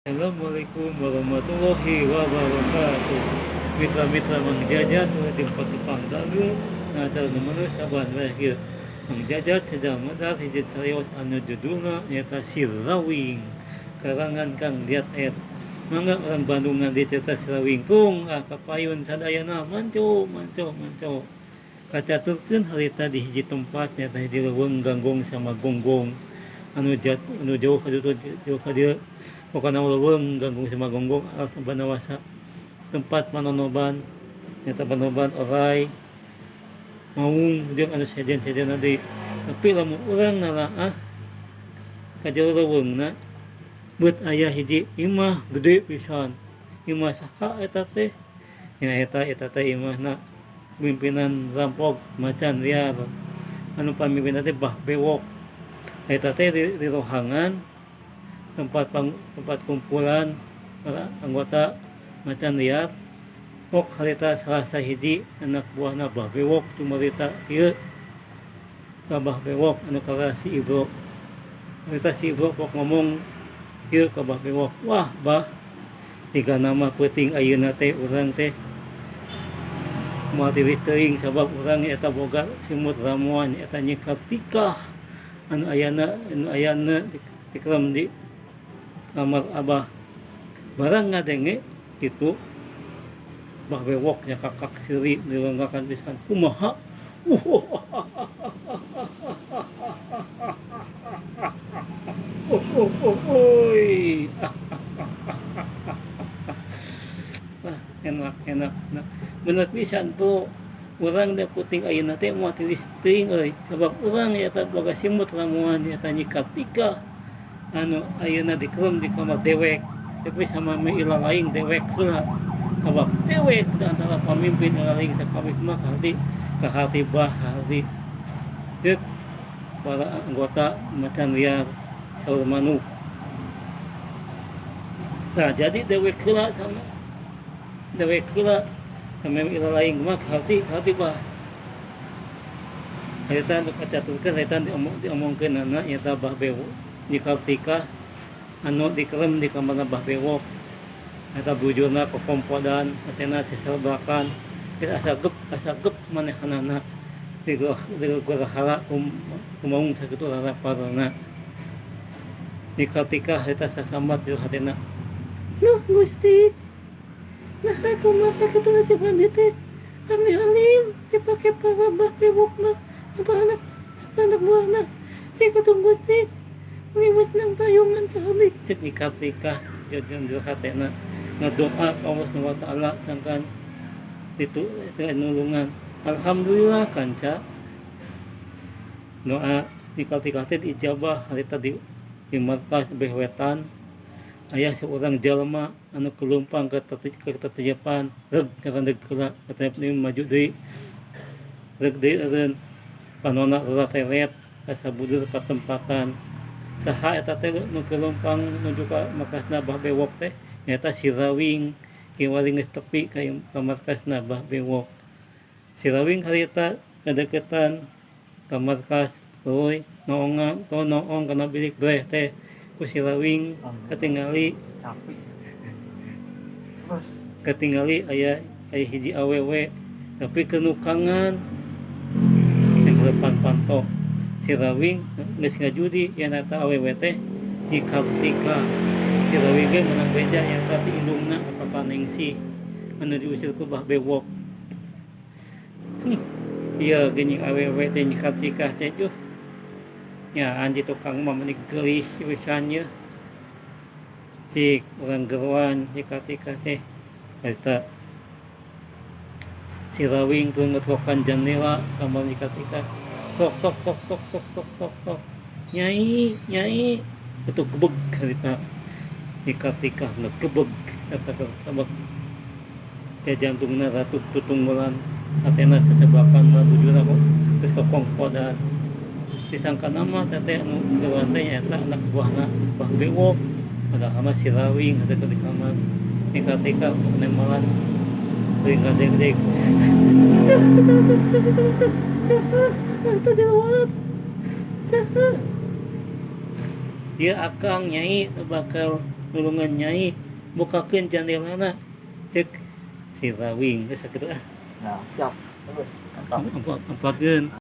Assalamualaikum warahmatullahi wabarakatuh. Mitra-mitra Mang Jajat di patupang daging na acara nu saban we kieu. Mang Jajat sedang medar hiji cariyos anu judulna nyaeta Si Rawing karangan Kang Diat R. Mangga urang Bandungan di cerita Si Rawing kung ah kapayun sadayana manco manco manco. Kacaturkeun harita di hiji tempat nyaeta hiji leuweung ganggong sama gonggong anu jat anu jauh ka ditu jauh ka dieu. Pokona leuweung ganggung sama gonggong alas banawasa tempat manonoban nyata manonoban orai maung jeung anu sejen-sejen deui. Tapi lamun urang nalaah ka jero leuweungna beut aya hiji imah gede pisan. Imah saha eta teh? Nya eta eta teh imahna pimpinan rampok macan liar anu pamimpinna teh Bah Bewok. Eta teh di rohangan tempat pang, tempat kumpulan para anggota macan liar. Pok harita salah sahiji anak buahna Bah Bewok cumarita ieu ka Bah Bewok anu kalah si Ibro. Harita si Ibro pok ngomong ieu ka Bah Bewok, "Wah, Bah, tigana mah peuting ayeuna teh urang teh moal tiris teuing sabab urang eta boga simut ramuan eta nyikat tikah anu ayana dikerem di kamar Abah." Barang ngadenge kitu Bah Bewok nya kakak seuri dilenggakan pisan, "Kumaha? Oh oh oh oi." Ah, enak enak enak bener pisan, bro. Urang da peuting ayeuna teh moal tiris teuing euy sabab urang eta boga simut ramuan eta nyikat tikah anu ayeuna dikerem di kamar dewek, tapi sama me ilalaing dewek heula sabab dewek di antara pamimpin ilalaing sakabeh mah kahati kahati bah kahati yeuk para anggota macan liar saur manuk. Nah, jadi dewek heula sama dewek heula sama ilalaing mah kahati kahati bah. Harita nu kacaturkeun harita diomong diomongkeunana nyaeta Bah Bewok nyikal tikah anu dikerem di kamarna Bah Bewok eta bujurna kokompodan hatena seselebakan geus asa gep manehanana digerahala kumaung sakitu lalaparna. Nyikal tikah harita sasambat di hatena, "Duh Gusti, naha kumaha kitu nasib abdi teh? Abdi alim dipake para Bah Bewok mah apa anak anak buahna. Cik atuh Gusti, liwes nang tayungan ka abdi," cek nyikal tikah jero hatena ngadoa ka Allah Subhanahu wa taala sangkan itu nulungan. Alhamdulillah kanca, doa nyikal tikah teh diijabah. Harita di markas beh wetan aya seorang jalma anu keleumpang ka ketetejepan reug ngarandeg heula katanya maju deui reug deui eureun panona teret asa budur patempatan. Saha eta teh nu keleumpang nuju ka markasna Bah Bewok teh? Nyaeta Si Rawing. Kiwari geus tepi ka markasna Bah Bewok. Si Rawing harita ngadeukeutan ka markas tuluy noongan noong kana bilik breh teh ku Si Rawing katingali katingali aya aya hiji awewe tapi kenukangan yang heurepan panto. Si Rawing geus ngajudi yen eta awewe teh Nyi Kartika. Si Rawing ge meunang beja yen ti indungna ka Ningsih anu diusir ku Bah Bewok. Ieu geuning awewe teh Nyi Kartika teh, juh nya anji tukang mah meuni geulis pisan yeuh, cik urang geroan Nyi Kartika teh. Eta Si Rawing teu ngetokan jendela kamar Nyi Kartika, tok tok tok tok tok tok tok tok, "Nyai, Nyai!" Itu gebeg harita Nyi Kartika ngegebeg eta sabab jantungna ratu tutunggulan hatena sesebakan bujurna kok geus kokongkodan. Disangkana mah teteh anu geroan teh nyaeta anak buahna Bah Bewok, padahal mah Si Rawing ada di kamar Nyi Kartika nembalan teuing ngadeg-deg, "Saha, saha, saha, saha, saha, saha, saha eta di luar, saha?" "Ieu Akang, Nyai, bakal Nulungan Nyai, bukakeun jandelana, cek si Rawing. Geus sakitu ah. Nah, siap. Terus, mantap. Emplotkeun.